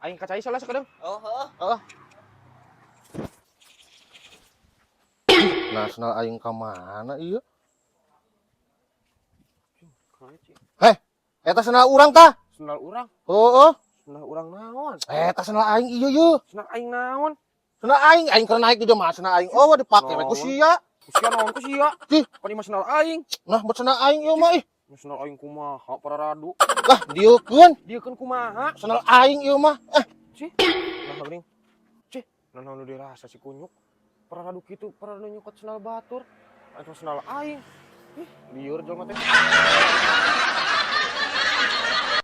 Aing ka cai salah sakedeung. Oh, heeh. Heeh. Nah, sendal aing ka mana ieu? Heh, eta sendal urang tah. Sendal urang, Heeh. sendal urang naon? Eta sendal aing ieu yeuh. Sendal aing naon? Sendal aing, aing keur naik di mah sendal aing. Oh, dipake we ku Naon? sia. Sia naon ku sia? Cih. Pan ieu mah sendal aing. Nah, buat sendal aing ieu mah ih. Sendal aing kumaha pararadu? Lah, dieukeun. Dieukeun kumaha? Sendal aing ieu mah. Eh, Cih. Nah, geuning. Cih, nah naon nu dirasa si kunyuk? Pararadu kitu, pararadu nyokot sendal batur. Eta sendal aing. Ih, lieur jelema teh.